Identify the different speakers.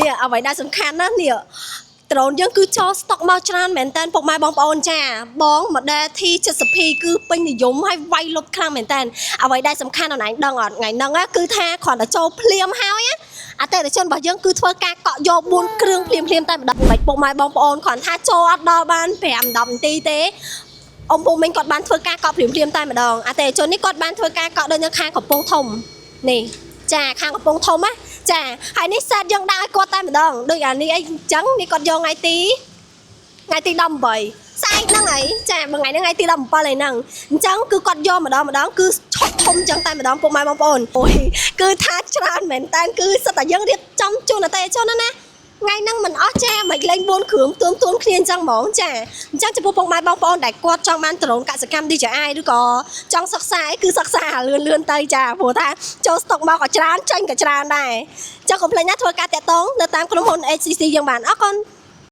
Speaker 1: នេះអ្វីដែលសំខាន់ណាស់នេះ ដ្រូនយើងគឺចូលស្តុកមកច្រើនមែនតើពុកម៉ែបងប្អូនចាបង model T70P គឺពេញនិយមហើយវាយលុបខ្លាំងមែនតើអ្វីដែលសំខាន់អនឡាញដឹងអត់ថ្ងៃហ្នឹងណាគឺថាគ្រាន់តែចូលភ្លាមហើយណាអតិថិជនរបស់យើងគឺធ្វើការកក់យក4គ្រឿងភ្លាមភ្លាមៗតែម្ដងមិនពុកម៉ែបងប្អូនគ្រាន់ថាចូលអត់ដល់បាន5 10នាទីទេអ៊ំពូមីងគាត់បានធ្វើការកក់ភ្លាមភ្លាមៗតែម្ដងអតិថិជននេះគាត់បានធ្វើការកក់ដូចនៅខាងកំពង់ធំនេះចាខាងកំពង់ធំណាចាហើយនេះសេតយើងដាក់ឲ្យគាត់តែម្ដងដូចអានេះអីអញ្ចឹងនេះគាត់យកថ្ងៃទី18ស្អែកហ្នឹងអីចាមួយថ្ងៃហ្នឹងថ្ងៃទី17ហើយហ្នឹងអញ្ចឹងគឺគាត់យកម្ដងម្ដងគឺឈប់ធំអញ្ចឹងតែម្ដងពុកម៉ែបងប្អូនអូយគឺថាច្រើនមែនតើគឺសិតតែយើងរៀបចំជូនអតិថិជនណាណាថ្ងៃហ្នឹងមិនអស់ចាមិនលេង4គ្រឿងទួមទួមគ្នាអញ្ចឹងហ្មងចាអញ្ចឹងចំពោះពុកម៉ែបងប្អូនដែលគាត់ចង់បានដ្រូនកសិកម្ម DJI ឬក៏ចង់សិក្សាអីគឺសិក្សាលឿនលឿនទៅចាព្រោះថាចូលស្តុកមកក៏ច្រើនចេញក៏ច្រើនដែរអញ្ចឹងកុំភ្លេចណាធ្វើការតាក់ទងនៅតាមក្រុមហ៊ុន HCC យើងបានអរគុណ។